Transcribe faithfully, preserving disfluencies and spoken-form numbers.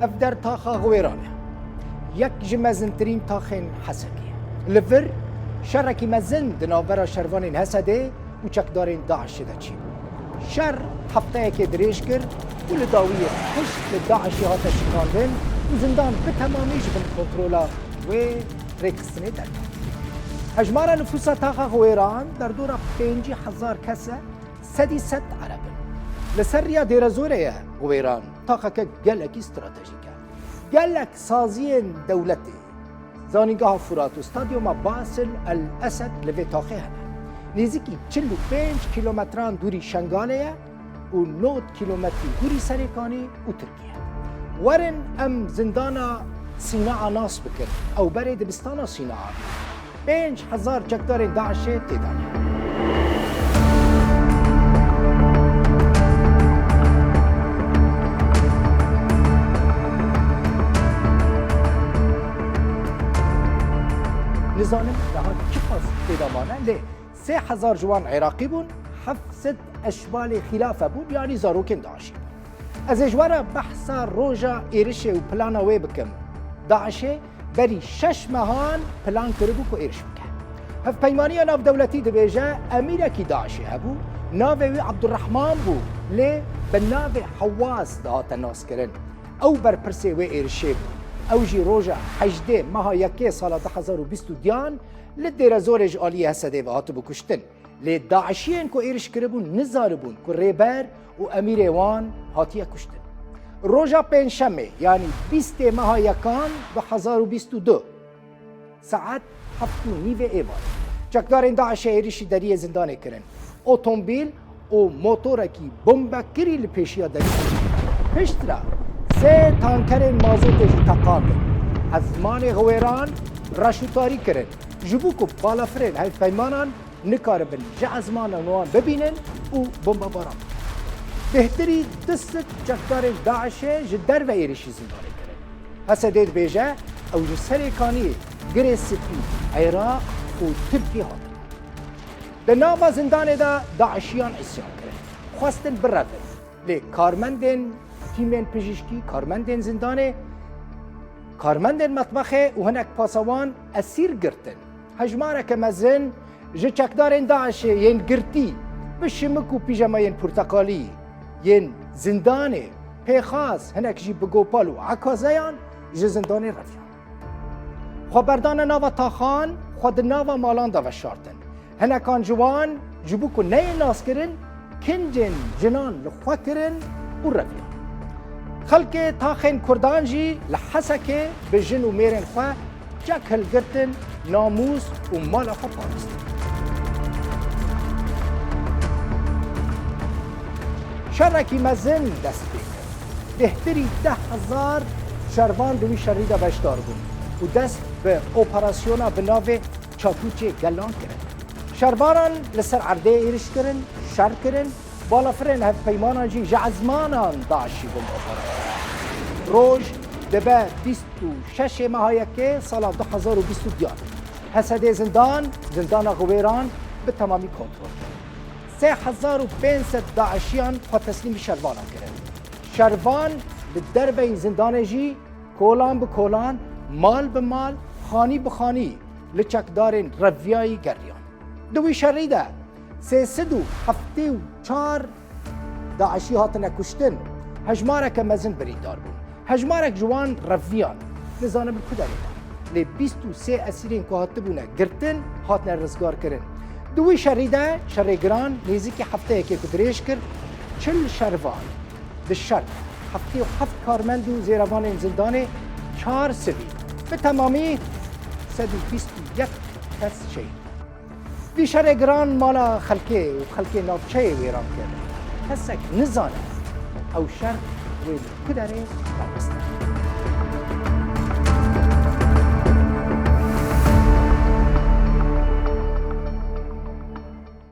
Ev der taxa Xiwêran e. Yek ji mezintirîn taxên Hesedê ye. Li vir şerekî mezin di navbera şervanên Hesedê û çekdarên DAIŞê de çêbû. Şer hefteyekê dirêj kir û li dawiyê pişt li DAIŞê hate şikandin û zindan bi temamî ji bin kontrola wê rêkxistinê derket. Hejmara nifûsa taxa Xiwêran derdora pêncî hezar kes e, sedî sed Ereb in. Li ser riya Dêrezorê ye Xiwêran, taxeke gelekî stratejîk e. Gelek saziyên dewletê, Zanîngeha Furat û Stadyuma Basil El Esed li vê taxê hene. Nêzîkî çil û pênc kîlometran dûrî Şengalê ye û nod kîlometrî dûrî Serêkanî û Tirkiye. Werin em zindana Sînaa nas bikin. Ew berê dibistana Sînaa bû. Pênc hezar çekdarên DAIŞê tê de ne. Nizanim daha çiqas tê de mane, lê sê hezar ji wan Iraqî bûn, heft sed eşbalê xîlafe bûn, yanî zarokên DAIŞê bûn. Ez ê ji we re behsa roja êrişê û plana wê bikim. DAIŞê berî şeş mehan plan kiribû ku êriş bike. Hevpeymaniya navdewletî dibêje, emîrekî DAIŞê hebû, navê wî Abdurrahman bû, lê bi navê Hewaz dihate naskirin. Ew berpirsê wê êrişê bû. Ew jî roja hejdê meha yekê sala du hezar û bîst û duyan li Dêrezorê ji aliyê Hesedê ve hatibû kuştin. Lê DAIŞiyên ku êriş kiribûn, nizanibûn ku rêber û emîrê wan hatiye kuştin. Roja Pêncşemê, yanî bîstê meha yekan du hezar û bîst û du, saet heft û nîvê êvarê, çekdarên DAIŞê êrişî deriyê zindanê kirin. Otomobîl û motorekî bombekirî li pêşiya derî. Piştre sê tankerên mazotê jî teqandin. Ezmanê Xiwêran reş û tarî kirin. Ji bo ku balafirên hevpeymanan nikaribin ji ezmanan wan bibînin û bombebaran bikin. Bêhtirî du sed çekdarên DAIŞê ji derve êrişî zindanê kirin. Hesedê dibêje, ew ji Serêkaniyê, Girê Spî, Iraq û Tirkiyê hatin. Di nava zindanê de DAIŞiyan îsyan kirin. Xwestin birevin. Lê karmendên tîmên pijîşkî, karmendên zindanê, karmendên metbexê û hinek pasewan esîr girtin. Hejmareke mezin ji çekdarên DAIŞê yên girtî bi şimik û pîjemayên porteqalî yên zindanê, pêxas hinek jî bi gopal û ekazeyan ji zindanê reviyan. Xwe berdane nava taxan, xwe di nava malan de veşartin. Hinekan ji wan ji bo ku neyên naskirin, kincên jinan li xwe kirin û reviyan. Xelkê taxên Kurdan jî li Hesekê bi jin û mêrên xwe çek hilgirtin, namûs û mala xwe parastin. Şerekî mezin dest pê kir. Bêhtirî deh hezar şervan di wî şerî de beşdar bûn û dest bi operasyona bi navê Çakûçê Gelan kirin. Şervanan li ser erdê êriş kirin, şer kirin, balafirên hevpeymanan jî ji ezmanan DAIŞî bombebaran kirin. Roj dibe bîst û şeş meha yekê sala du hezar û bîst û duyan. Hesedê zindan, zindana Xiwêran bi temamî kontrol kirin. Sê hezar û pênc sed DAIŞiyan xwe teslîmî şervanan kirin. Şervan li derveyî zindanê jî kolan bi kolan, mal bi mal, xanî bi xanî li çekdarên reviyayî geriyan. Di wî şerî de sê sed û heftê û çar DAIŞî hatine kuştin, hejmareke mezin birîndar bûn. Hejmarek ji wan reviyan, nizanim li ku derê ne. Lê bîst û sê esîrên ku hatibûne girtin, hatine rizgarkirin. Di wî şerî de, şerê giran nêzîkî hefteyekê ku dirêj kir, çil şervan di şer, heftê û heft karmend û zêrevanên zindanê, çar sivîl, bi temamî sed û bîst û yek kes şehîd. Vî şerê giran mala xelkê û xelkê navçeyê wêran kir. Kesek nizane ew şer wê li ku derê rawestî.